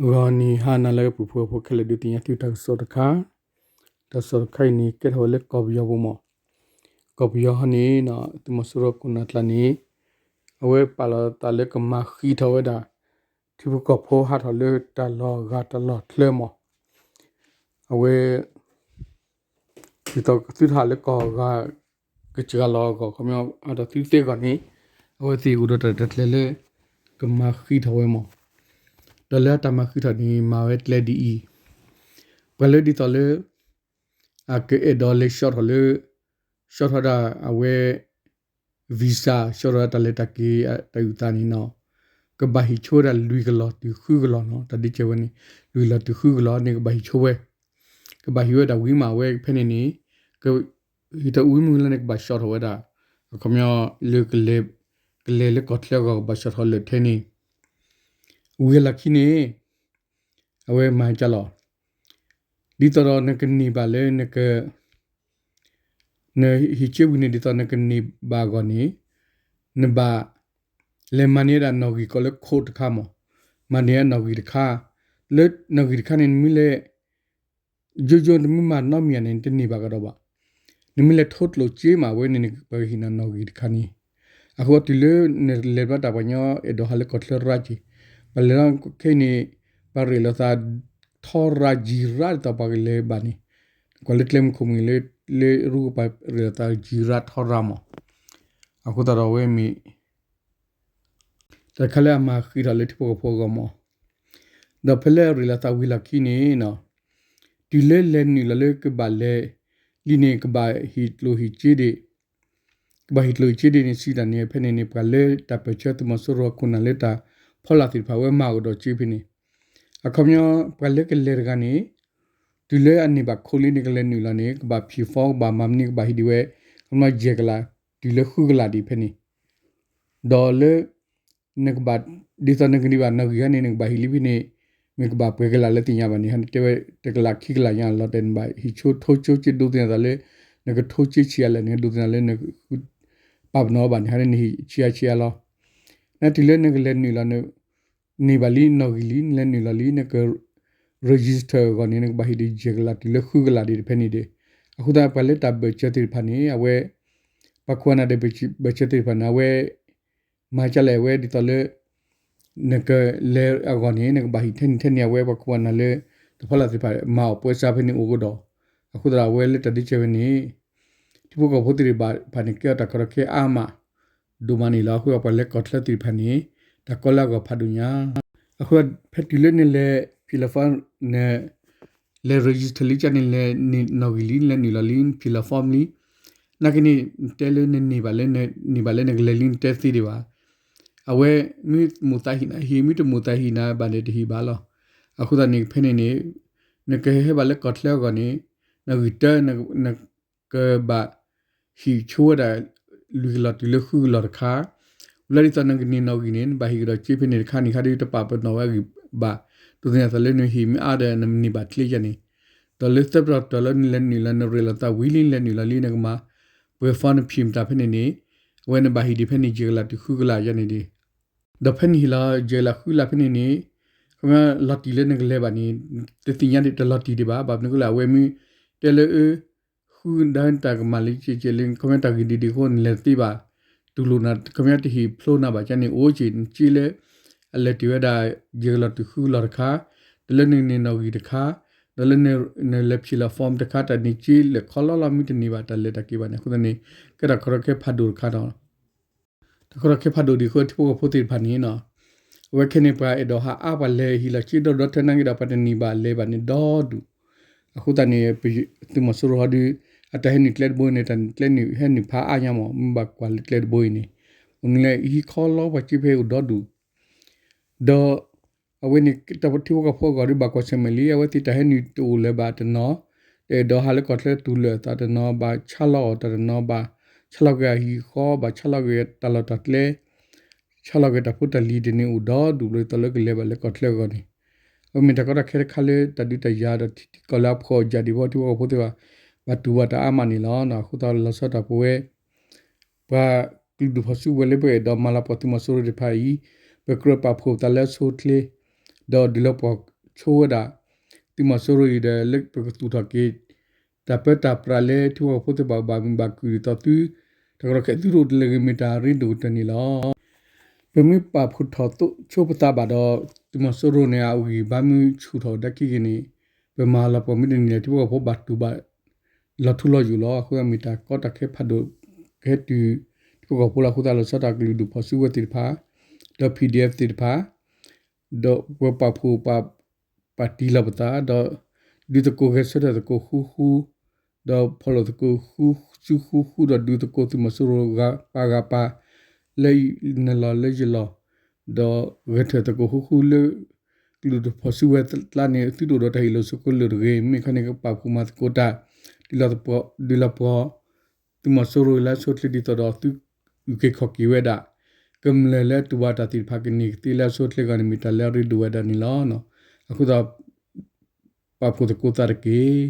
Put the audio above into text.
ဂီၤနံၤဟါနၤလၢအဂ့ၤ ပုၢ်ဖိဝဲၢ်ဖိခဲလၢာ် ဒုးသ့ၣ်ညါသုတၢ်ကစီၣ်တခါ, တၢ်ကစီၣ်တခါအံၤန့ၣ် ကဲထီၣ်ဝဲလၢကီၢ်ပယီၤပူၤမး, ကီၢ်ပယီၤဟီန့ၣ် သုးမီၤစိရိၤခိၣ်နၢ်ကျါန့ၣ် အဝဲပာ်လီၤသးလၢကမၤဃံးထီၣ်ဝဲဒၣ် ထံဖိကီၢ်ဖိဟးထီၣ်လၢတၢ်လီၢ်ဂၤတၢ်လီၢ်ချၢမး, အဝဲ ဒ်သိးသုတဟးလၢကီၢ်ဂၤ ကစှၤလီၤအဂီၢ် ခီပညီ အဒီးသုသ့အဂီၢ်န့ၣ် အဝဲသ့ၣ်အိၣ်ဒီးတၢ်ရဲၣ်တၢ်ကျဲၤလၢ ကမၤဃံးထီၣ်ဝဲမး, ဒီးလၢအတၢ်မၤဃံးထီၣ်န့ၣ် မၤဝဲကျဲဒ်အံၤ, ပှၤလၢဒ်သိးလၢ အကအဲၣ်ဒိးလဲၤ short ထီၣ်လၢ short ထီၣ်ဒၣ်အဝဲ visa short ထီၣ်ဒၣ်တၢ်လဲၤတၢ်က့ၤတၢ်အုၣ်သးန့ၣ်နီၤ, ကဘၣ်ဟံးဆိဝဲဒၣ်လွံၢ်ကလီၢ်တုၤဃုကလီၢ်နီၤ, တၢ်ဒ်ကဲဝဲန့ၣ် လွံၢ်ကလီၢ်တုၤဃုကလီၢ်န့ၣ် ကဘၣ်ဟံးဆိဝဲ, ကဘၣ်ဟံးဝဲဒၣ်ဝံၤမး အဝဲဖဲန့ၣ်န့ၣ် ဟံးထီၣ်ဝံၤမုၢ်လၢန့ၣ် ကဘၣ် short ထီၣ်ဝဲဒၣ် အခီပညီ လၢ ကလဲၤလၢကီၢ်ချၢအဂီၢ် ကဘၣ် short ထီၣ်လၢာ်ထဲန့ၣ်, ဝံၤအလီၢ်ခံန့ၣ် အဝဲမၤကလီၤ, ဒ်သိးဒီးနကန့ၢ်ဘၣ်လၢ နဟံးက့ၤဝံၤန့ၣ် ဒ်သိးနကန့ၢ်ဘၣ်အဂီၢ်န့ၣ် နဘၣ်လဲၤမၤန့ၢ်ဝဲဒၣ်နီၣ်ဂံၢ်ကိးလၢ code တခါမး, မၤန့ၢ်ဝဲနီၣ်ဂံၢ်တခါ, လၢနီၣ်ဂံၢ်တခါန့ၣ် နမ့ၢ်လဲၤ ယိယိ နမ့ၢ်မၤနီတမံၤန့ၣ် တန့ၢ်ဘၣ်ကဒီးဘၣ်, နမ့ၢ်လဲၤထိကျိၣ်စ့မး အဝဲန့ၣ် ပှၤကဟံးနၤနီၣ်ဂံၢ်တခါန့ၣ်, အဃိတုၤလၢနလဲၤဘျီတၢ်ပှၤကညီအဲၣ်ဒိးဟးလၢကီၢ်ချၢရၢက့ၤ, ပှၤလဲၤလီၤခဲအံၤန့ၣ် ပှၤရ့ၣ်လီၤသး ထီရၢကံၤရၢ ဒ်သိးပှၤကလဲၤဘၣ်န့ၣ်, ကွၢ်လၢကျဲမုၢ်ခိၣ်မုၢ်လၢ လၢရူကပၤ ရ့ၣ်လီၤသးကံၤရၢထီရၢမး, အဃိသတးဒီးအဝဲမ့ၢ် တၢ်တခါလၢအမၤဃံးထီၣ်လၢထံဖိကီၢ်ဖိအဂီၢ်မး, ဒီးဖဲလၢအရ့ၣ်လီၤသးဝံၤလီၢ်ခံန့ၣ်နီၤ, တုၤလၢလဲၤနုာ်လီၤလၢကဘၣ်လဲၤ လံန့ၣ် ကဘၣ်ဟံးကျိၣ်ဟံးစ့ဒံး ကဘၣ်ဟံးကျိၣ်ဟံးစ့ဒံးန့ၣ် စံးတၢ်န့ၣ် ဖဲန့ၣ်န့ၣ် ပှၤလၢတၢ်ပၢၢ်ဆၢသုးမီၤစိရိၤခိၣ်နၢ်လၢတၢ်ဖီလာ်သ့ၣ်တဖၣ် အဝဲမၤအိၣ်ဒီးစ့ဖဲန့ၣ်, အခီပညီ ပှၤလၢကလဲၤတဂၤန့ၣ် တုၤလၢအန့ၢ်ဘၣ် code လံန့ၣ် ကလဲၤနုာ်လီၤန့ၣ် ကဘၣ်ဖံး form ကဘၣ်မၤမနုၤ ကဘၣ်ဟံးဒံးဝဲ ခီပညီယဲၢ်ကလး တုၤလၢဃုကလးဒံးဖဲန့ၣ်, ဒီးလၢ နကဘၣ် ဒ်သိးနကန့ၢ်ဘၣ်နီၣ်ဂံၢ်ခါန့ၣ် နကဘၣ်ဟံးလံဖဲန့ၣ်, မ့ၢ်ကဘၣ်ပှဲၤကလးလၢသ့ၣ်ညါဘၣ်န့ၣ် ဟဲတဲဝဲတကလးခံကလးညါလီၤတဲာ် နဘၣ်ဟံးဆိထိဆိက့ဒိးသန့ၤသးလၢ နကထိစ့ဆံးအါလဲၣ် နကဒိးသန့ၤလၢန ပာ်ပနီၣ်ဘၣ်န့ၣ် ဟဲန့ၣ်နဟံးဆံးအါဆံးအါလီၤ, နတုၤလၢနကလဲၤနုာ်လီၤ နန့ၢ်ဘၣ်လံနီၣ်ဂံၢ်လံ နလဲၤနုာ်လီၤလံ နက register အဂီၢ်န့ၣ် နကဘၣ်ဟံးဒံးယဲၢ်ကလးတုၤလၢဃုကလးဒံးဖဲန့ၣ်ဒီး, အဃိသတးပှၤလၢတၢ်ဘၢၣ်စၢၤသ့ၣ်တဖၣ်န့ၣ် အဝဲ ပှၤခိၣ်နၢ်ဒီးဘၢၣ်စၢၤသ့ၣ်တဖၣ်န့ၣ် အဝဲ မၤကလဲၣ်ဝဲဒ်သိးလၢ နကလဲၤအဂီၢ်န့ၣ် နကဘၣ်ဟံးထဲန့ၣ်ထဲန့ၣ် အဝဲပှၤခိၣ်ပှၤနၢ်လၢ တဖီလာ်သ့ၣ်တဖၣ် မၤအီၣ်ပှဲၤစးဖဲန့ၣ်အိၣ်ကဒီး, အဃိသတးအဝဲလၢတၢ်ဒ်ကဲဝဲန့ၣ် ထံဖိကီၢ်ဖိသ့ၣ်တဖၣ်န့ၣ် ကဲအီၤတၢ်ကီတၢ်ခဲအါမး ဒိၣ်မးန့ၣ်လီၤ. အဃိပှၤလၢကီၢ်ချၢသ့ၣ်တဖၣ်န့ၣ် တၢ်ကီလၢအဂီၢ်ဖးဒိၣ်ညါ, အဃိဖဲတုၤလၢနလဲၤဖံးလီၤ form န လဲၤ register လံကန့ၣ် လဲၤနုာ်နီၣ်ဂံၢ်လံ လဲၤနုာ်လီၤလံ နဖံးလီၤ form လံ, နာ်က့န့ၣ် နတဲလၢနန့ၢ်ဘၣ်လၢ နန့ၢ်ဘၣ်လၢနကလဲၤလံနတဲသ့ဒံးဘၣ်, အဝဲမ့ၢ်မိၣ်သးဟံၣ်နၤဟံၣ် မ့ၢ်တမိၣ်သးဟံၣ်နၤဘၣ်န့ၣ်တဟံၣ်ဘၣ်လီၤ. အဃိသတးန့ၣ် ဖဲန့ၣ်န့ၣ် နကဟဲဘၣ်လၢကီၢ်ချၢအဂီၢ်န့ၣ် နီၣ်ဂံၢ်တၢ နကဘၣ် ဟံးဆိဝဲဒၣ် လွံၢ်ကလီၢ်တုၤလၢဃုကလီၢ်တခါ, ဝံၤလီၤဒ်သိးနကန့ၢ်နီၣ်ဂံၢ်န့ၣ် နဘၣ်ဟံးကဒီးစ့ဖဲန့ၣ်တခါန့ၣ်ခါဒီး တပာ်ပနီၣ်ဝဲအဂံၢ်ဘၣ်, ဒိးသန့ၤသးလၢနဟံၣ်မ့ၢ်အါဒီးနန့ၢ်ဘၣ်ချ့ယါန့ၣ်, ဒီးလၢသၢပတီၢ်တတီၢ်လၢနလဲၤနုာ်လီၤ နရ့ၣ်လီၤသးဝံၤလံ နလဲၤနုာ်လီၤလံ နကမၤပှဲၤ form နဖံးမတၤဖဲန့ၣ်န့ၣ်, အဝဲနဘၣ်ဟံးဒံးဖဲန့ၣ် ယဲၢ်ကလးတုၤဃုကလးယါန့ၣ်ဒီး ဒီးဖဲနဟံးလီၤ ယဲၢ်ကလးဃုကလးဖဲန့ၣ်န့ၣ်, ခီပညီလီၤတံၢ်လၢနကလဲၤဘၣ်န့ၣ် တသ့ၣ်ညါဒံး တလီၤတံၢ်ဒံးဘၣ်, ဘၣ်မနုၤအဃိလဲၣ် အဝဲမ့ၢ်တဲလၢအ ဃုဒၣ်တၢ်ကမၣ်လံကဲးကဲးလံ ခီပညီတၢ်ဂ့ၢ်ဒ်ဒ်အဃိ နလဲၤတသ့ဘၣ်, တူၢ်လိာ်နၤ ခီပညီတဟံၣ်ဖျိနၤဘၣ်ကန့ၣ် အိၣ်က့ၤနက့လၢ အလဲၤတ့ၢ်ဝဲဒၣ် ယဲၢ်ကလီၢ်တုၤဃုကလီၢ်တခါ, ဒီးလၢနန့ၢ်နီၣ်ဂံၢ်တခါ, ဒီးလၢနလဲၤဖံးလီၤ form တခါ တၢ်န့ၣ်က့လၢာ်ခီလီၤလီၤ မ့ၢ်တန့ၢ်ဘၣ်တၢ်လဲၤတၢ်က့ၤဘၣ်န့ၣ် အဃိသတးန့ၣ် ကဲတၢ်ကီတၢ်ခဲဖးဒိၣ်တခါဒီး တၢ်ကီတၢ်ခဲဖးဒိၣ်ဒံးအဃိ ထံဖိကီၢ်ဖိသ့ၣ်တဖၣ်န့ၣ်နီၤ, အဝဲခဲန့ၣ် ပှၤအဲၣ်ဒိးဟးအါ ပှၤလဲၤဟံးလီၤစ့ဒီဒီထၢနၢ်က့ဒီး ပှၤတန့ၢ်ဘၣ်လဲၤဘၣ်န့ၣ်ဒီဒူၣ်, အဃိသတးန့ၣ် သုးမီၤစိရိၤဟီဒုး အတၢ်ဟဲနုာ်ကျဲတဘိအံၤန့ၣ် တၢ်ကျဲနုာ်ဟဲနုာ်ဖးအါညါမး မ့ၢ်ဘၣ်ကွၢ်လၢကျဲတဘိအံၤန့ၣ်, မနုၤလဲၣ် ဟံးခီလီၤပှၤစ့ဖဲအိၣ်ဒီဒူၣ် ဒီး အဝဲန့ၣ် တၢ်ထံဖိကီၢ်ဖိအဂီၢ်ဒုး ဘၣ်ကွၢ်ဆၢၣ်မဲာ်လံ အဝဲသ့ၣ်တၢ်ဟဲနုာ်တအိၣ်လၢၤဘၣ်တနီၤ, တအဲၣ်ဒိးဟးလၢကီၢ်ချၢတူၢ်လိာ်အသးတနီၤ, ဘၣ်ဆါလီၤအီၣ်တၢ်တနီၤ, ဘၣ်ဆါလီၤက့ၤအဟံၣ်ဃီ, ဘၣ်ဆါလီၤက့ၤတၢ်လီၢ်တၢ်ကျဲ, ဆါလီၤက့ၤတၢ်ဖိတၢ်လံၤဒ်န့ၣ်အိၣ်ဒီဒူၣ် ဘျီဒ်သိးလၢကလဲၤဘၣ်လၢကီၢ်ချၢအဂီၢ်န့ၣ်, အဝဲမ့ၢ်တၢ်ကီတၢ်ခဲတခါလၢတၢ်ဒုးတၢ်ယၤဒီးထံကီၢ်လၢအဖှီၣ်အယာ်ဒံးဘၣ် ထံဖိကီၢ်ဖိသ့ၣ်တဖၣ် ဘၣ်တူၢ်ဘၣ်တၢ်အါမးန့ၣ်လီၤ. အဃိသတးလီၤဆီဒၣ်တၢ်ပဝဲ ပှၤကလုာ်ဒူၣ်ဖီၣ်စုကဝဲၤလၢပအဲၣ်ဒိးမၤလၤကပီၤသုးမီၤစိရိၤသ့ၣ်တဖၣ်အံၤ, ပကြၢးပာ်ဖှိၣ်သးလၢအဆိအချ့, ဒီးဒုးလၢပှၤ ပကဆိကမိၣ်ဆိဝဲဒၣ် သုးမီၤစိရိၤအံၤဒီး လၢပကသူၣ်ထီၣ်က့ၤ တၢ်ပၢတၢ်ပြးလၢထံဖိကီၢ်ဖိသ့ၣ်တဖၣ်ဘၣ်မုာ်ဘၣ်ခုၣ်ဒ်သိးသု တၢ်ကရၢခဲသူၣ်ဒိၣ်တလဲဂ့ၤမ့ၢ်တၢ်ရ့ဒိၣ်ကတၢၢ်န့ၣ်လီၤ. ပမ့ၢ်ပာ်ဖှိၣ်ထီၣ်ဆိပသးဘၣ်ဒီး သုးမီၤစိရိၤန့ၣ် အဂံၢ်ဘါမ့ၢ်ဆူၣ်ထီၣ်ဒၣ်က့ၤဂ့ၤန့ၣ် ပမၤလီၤပှီၢ်မ့ၢ်တန့ၢ်န့ၣ် ထံဖိကီၢ်ဖိဘၣ်တူၢ်ဘၣ် လီၤထူလီၤယိာ်လီၤ. အဃိသတးမ့ၢ်တၢ်ကီတၢ်ခဲဖးဒိၣ် ကဟဲတုၤ ထံဖိကီၢ်ဖိလီၤ. အဃိသတးလီၤဆီဒၣ်တၢ်ကလုာ်ဒူၣ်ဖီၣ်စုကဝဲၤသ့ၣ်တဖၣ် ဒီး ပီၣ်အ့ၣ်ပီၣ်သ့ၣ်တဖၣ် ဒီးပပာ်ဖှိၣ် ပာ်တံၢ်လီၤပသး ဒီး ဒုးသကိးဂဲၤဆၢထၢၣ်သကိးဃူဃူ ဒီးဖီၣ်လိာ်သကိးဃူစုဃူဃူ ဒီးဒုးသကိးသုးမီၤစိရိၤဂၤပၤဂၤပၤ လၢနလီၢ်လၢယလီၢ် ဒီးဂဲၤဆၢထၢၣ်သကိးဃူဃူလၢ ကလုာ်ဒူၣ်ဖီၣ်စုကဝဲၤကျါန့ၣ် သုတအိၣ်ဒီးတၢ်ဟ့ၣ်လီၤစိၤကလိာ်တဂ့ၤ. မ့ၢ်ခီန့ၣ် ကပာ်ဖှိၣ်မၤသကိးတၢ် ဒုးလီၤပှီၢ် သုးမီၤစိရိၤလၢအဆိအချ့ဒ်သိးဒီးသုအုၣ်က့ၤခီၣ်က့ၤဝဲဒၣ် ကမျၢၢ်လၢအတူၢ်ဘၣ်တၢ်သ့ၣ်တဖၣ်ကန့ၢ်ကသ့လၢအဆိအချ့အဂီၢ်န့ၣ် မ့ၢ်တၢ်လၢအရ့ဒိၣ်ဝဲဒၣ်န့ၣ်လီၤ. အဃိသတး ပာ်ဖှိၣ်သကိးသးတက့ၢ်.